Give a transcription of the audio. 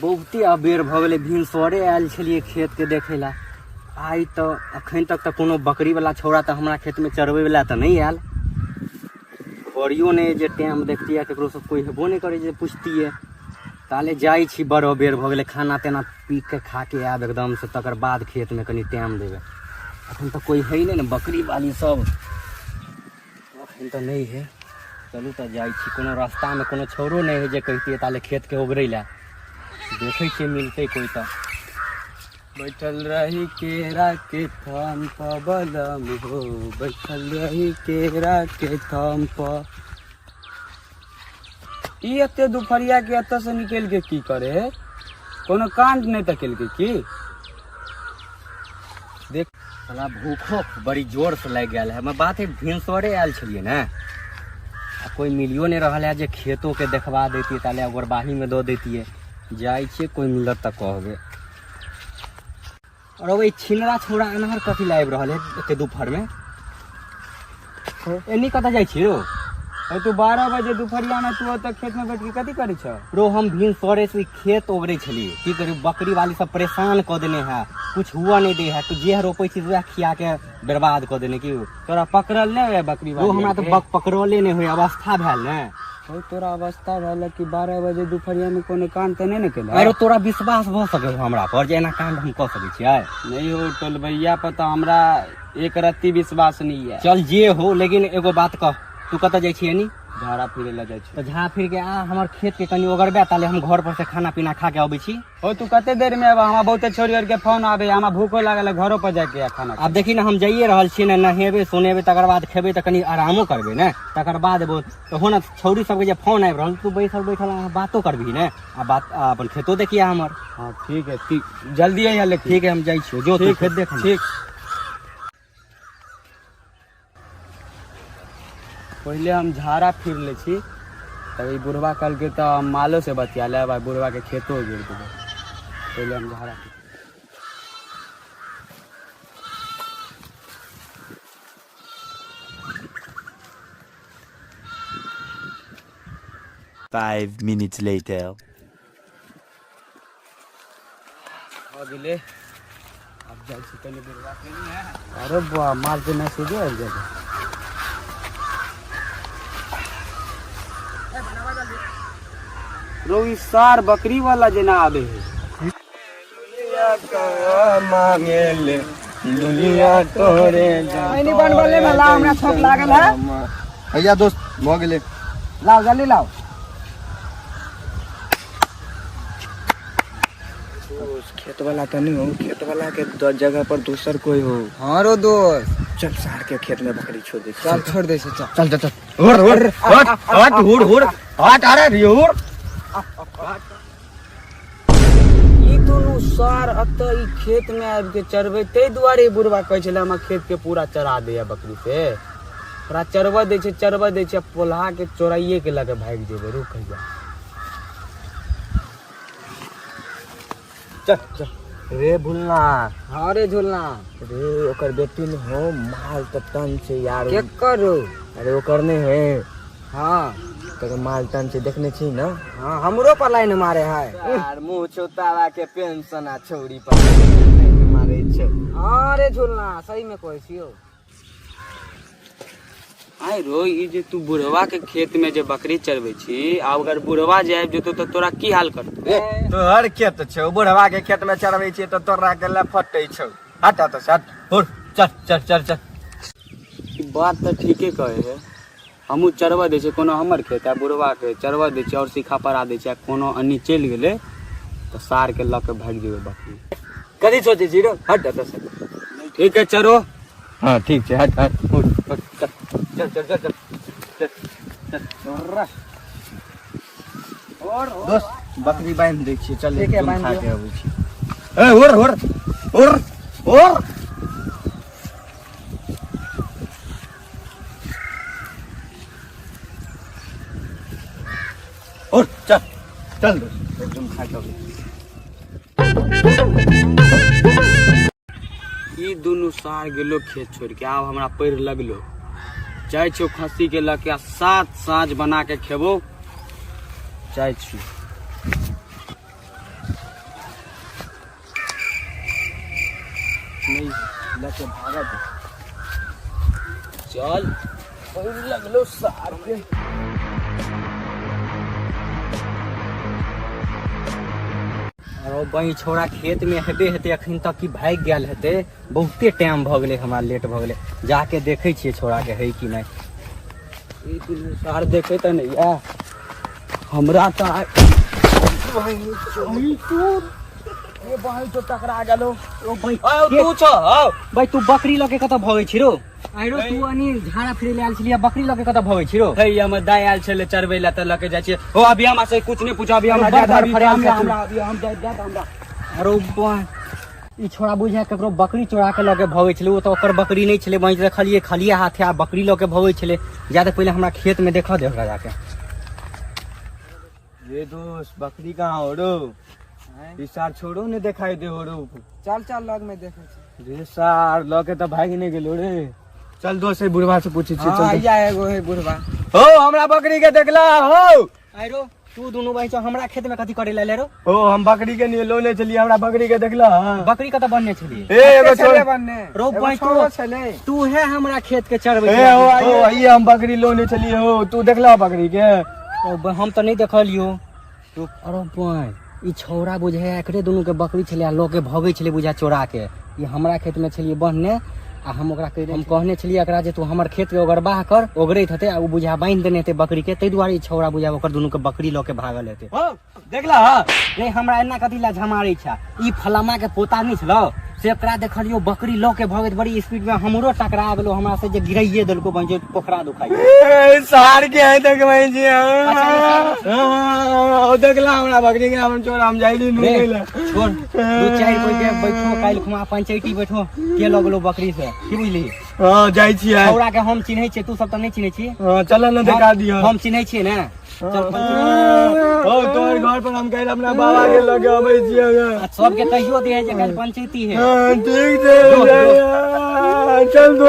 बहुते अबेर भऽ गेलै। भिनसरे आयल छलियै खेतके देखै लए। आइ तऽ अखन तक तऽ कोनो बकरीवला छौड़ा तऽ हमरा खेतमे चरबैवला तऽ नहि आयल। घड़ियो नहि जे टाइम देखतियै, ककरोसँ कोइ हेबो नहि करै जे पुछतियै। ताले जाइ छी, बड़ अबेर भऽ गेलै। खाना तेना पी के खा के आयब एकदमसँ, तकर बाद खेतमे कनि टाइम देबै। अखन तऽ कोइ है नहि ने बकरी वाली सब, अखन तऽ नहि है। चलू तऽ जाइ छी। कोनो रास्तामे कोनो छौड़ो नहि है जे कहितियै ताले खेतके ओगरै लए। देखै छियै मिलतै कोइ तऽ। बैठल रही केरा के थम पर बलम हो, बैठल रही केरा के थम पर। ई एते दुपहरिया के एतऽ से निकलि के की करे है? कोनो कांड नहि तऽ केलकै की? देख। साला भूखो बड़ी जोर से लागि गेल है। बात है भिनसरे आयल छलियै ने, आ कोइ मिलियो नहि रहल है जे खेतो के देखबा दैतियै, ताले ओगरबाही में दऽ दैतियै। जाइ छियै, कोइ मिलत तऽ कहबै। और ओहि छिनरा छौड़ा अनहर कथी लए आबि रहल है एते दोपहर में? एनी कतऽ जाइ छी रो? अरे तू 12 बजे दुपहरिया में तू ओतऽ खेत में बैठ के कथी करै छह? रो, हम भिन सरे से खेत ओगरे छलियै। की करू, बकरी वाली सब परेशान कऽ देने है, कुछ हुआ नहीं दे है। तू जे रोपै छी वएह खिया के बर्बाद कऽ देने। की तोरा पकड़ल नहि होय बकरी रो? हमरा तऽ बक पकड़ले नहि होय, अवस्था भेल ने। हो, तोरा अवस्था भेल कि 12 बजे दुपहरिया में कोनो कांड तऽ नहि ने केलक? अरे तोरा विश्वास भऽ सकै हो हमरा पर जे एना कांड हम कऽ सकै छियै? नहीं हो, टोलबैया पर तऽ हमरा एक रत्ती विश्वास नहीं है। चल जे हो, लेकिन एगो बात कह, तू कतऽ जाइ छियै नी? झाड़ा फिरे लए जाइ छी। तऽ झाड़ा फिर के आ, हमर खेत के कनि ओगरबे, ताले हम घर पर से खाना पीना खा के अबै छी। हो, तू कते देर में आबा? हमरा बहुते छोरी और के फोन आबे, हमरा भूखो लागल है, घरो पर जाके आ खाना। आब देखी ने, हम जाइए रहल छियै ने, नहेबे सोनेबे तकर बाद खेबै, तऽ कनि आरामो करबै ने, तकर बाद एबो। तऽ हो ने, छौड़ी सबके जे फोन आबि रहल, तू बैठल बैठल अहाँ बातो करबही ने, आ बात आ अपन खेतो देखिए हमर। हाँ ठीक है, ठीक, जल्दी अइहे लेकिन। ठीक है, हम जाइ छियौ, जो तू ठीक खेत देख हमर। ठीक। पहिले हम झाड़ा फिर लै छी, तब ई बुढ़वा कहलकै तऽ हम मालो से बतिया लेब आ बुढ़वा के खेतो गिर देबै। पहिले हम झाड़ा फिर। 5 minutes later. भऽ गेलै, आब जाइ छी कनि बुढ़वा के। अरे बुआ, माल के मैसेजो आबि गेलै। रो, ई सार बकरी वाला जेना आबे है। मांगेले दुनिया तोरे। एनी बनबले में लाओ, हमरा छौक लागल है। भैया दोस्त, भऽ गेलै। लाओ, जल्दी लाओ। खेत वाला तऽ नहीं हो, खेत वाला के जगह पर दोसर कोई हो। हाँ रो दोस्त। चल, सार के खेत में बकरी छोड़ दे। चल, छोड़ दे से, चल। चल चल चल, हुर हुर, हट हट, हुर हुर, हट, अरे रे हुर। ई दुनू सार एतऽ ई खेत में आबि के चरबै, ताहि दुआरे ई बुढ़वा कहै छलै हमरा खेत के पूरा चरा दैया बकरी से। ओकरा चरबऽ दै छै, चरबऽ दै छै, पोल्हा के चोराइए के लऽ के भागि जेबै। रुक भैया, चल चल रे भुलना। हाँ रे झुलना। रे, ओकर बेटी ने हो, माल तऽ टन छै यार। केकर? अरे ओकर नहीं है। हाँ। तकर माल टन छै, देखने छी ना? हाँ, हमरो पर लाइन मारे है। यार, मुंह छौतावा के पेंशन आ छौरी पर लाइन मारे छै। हाँ रे झुलना, सही में कहै छियौ। आइ रो, ई जे तू बुढ़वा के खेत में जे बकरी चरबै छी, आब अगर बुढ़वा जे आबि जेतौ तऽ तोरा की हाल करतौ? तोहर खेत छौ, बुढ़वा के खेत में चरबै छियै तऽ तोरा के लफटै छौ। हट हट हट, हुर, चल चल चल चल। ई बात तऽ ठीके कहै है। हमहूँ चरबऽ दै छियै, कोनो हमर खेत है? बुढ़वा के चरबऽ दै छियै और सीखा पड़ा दै छियै। आ कोनो अन्नी चलि गेलै तऽ सार के लऽ के भागि जेबै बकरी। कथी सोचै छी रो? हट हट से। ठीक है, चरो। हाँ ठीक छै, हट हट, हुर, हट, चल चल चल चल चल चल चल। दोस्त, बकरी बांधि दै छियै, चल। ठीक है, एक बान्हि खा दियौ। के अबै छी। ए हुर हुर हुर हुर। हुर, चल चल दोस्त, एकदम खा के अबै छी। ई दुनू सार गेलो खेत छोड़ के, आब हमरा पैर लगलो। जाइ छियौ खस्सी के लऽ के आ सात साँझ बना के खेबो। जाइ छी। नहि लऽ के भागत। चल लगलो सार के। अरे बही छोड़ा खेत में हेबे हेतै अखन तक कि भागि गेल हेतै। बहुते टाइम भऽ गेलै, हमरा लेट भऽ गेलै। जाके देखै छियै छोड़ा के है कि नहि। ई दुनू सार देखे तऽ नहि या हमरा तऽ ये बहन तो टकरा गेलो। ओ भाई, ओ तू छौ हौ। भाई तू बकरी लऽ के कतऽ भगै छी रो? आइरो तू अनी झाड़ा फिरे ले आयल छलियै, बकरी लऽ के कतऽ भगै छी रो? हे हमर दाइ आयल छलै चरबै लए तऽ लऽ के जाइ छियै। हो अभी हमरा से कुछ नहि पूछ, अभी हमरा बड़ जादा अभी धड़फड़ायल काम छै तू। हमरा अभी हम जाइ जात हमरा। अरे बा, ई छोड़ा बुझाय ककरो बकरी चोरा के लऽ के भगै छलै। ओ तऽ ओकर बकरी नहि छलै, वहीं देखलियै खालिए हाथे आ बकरी लऽ के भगै छलै। जादा पहिले हमरा खेत में देखऽ दे ओकरा जाके। ये दोस्त बकरी कहाँ हो रो? ई सार छोड़ो ने देखाई दे हो रो। चल चल लग में देखै छी। रे सार लऽ के तऽ भागि नहि गेलो रे। चल दोस्त है बुढ़वा से पूछै छियै। हां चल आइया एगो है बुढ़वा। हो हमरा बकरी के देखला हो? आइरो तू दुनू बहिन हमरा खेत में कथी करे ले रो? ओ हम बकरी के लिए लोने छलियै, हमरा बकरी के देखला? बकरी कतऽ बन्ने छलियै? ए एगो छोड़ बन्ने रो एगो बहिन छोड़ो छलै। तू है हमरा खेत के चरबै। ए हो आइए आइए हम बकरी लोने छलियै हो, तू देखला बकरी के? ओ हम तऽ नहि देखलियो। अरे बहिन ई छौड़ा बुझाय एकरे दुनू के बकरी छलै आ लऽ के भगै छलै बुझाय चोरा के। ई हमरा खेत में छलियै बन्हने आ हम ओकरा कहि हम कहने छलियै एकरा जे तू हमर खेत के ओगरबाह कर, ओगरैत हेतै आ ओ बुझा बान्हि देने हेतै बकरी के, ताहि दुआरे ई छौड़ा बुझा ओकर दुनू के बकरी लऽ के भागल हेतै। हो देखला? रे हमरा एना कथी ला झमारै छै? ई फलामा के पोता नहि छलौ से ओकरा देखलियो बकरी लऽ के भगैत बड़ी स्पीड में, हमरो टकरा गेलो, हमरा से जे गिराइए देलको बहिन जो पोखरा दुखाइ। ए सार के है तक बहिन जी। हां ओ देखला हमरा बकरी के? हम चोर हम जाइली नु रे, गेला। छोड़, दू चारि कोई के बैठो, काल्हि खुमा पंचायती बैठो के लगलो बकरी से, की बुझली? हां जाइ छियै। छौड़ा के हम चिन्है छियै, तू सब तऽ नहि चिन्है छी। हां चल न देखा दियो। हम चिन्है छियै ने, चल पंचायती। हो तोहर घर पर हम काल्हि अपना बाबा के लगे अबै छियै। आ सबके कहियो दे जे काल्हि पंचायती है। हां ठीक छै, जो, जो। चल।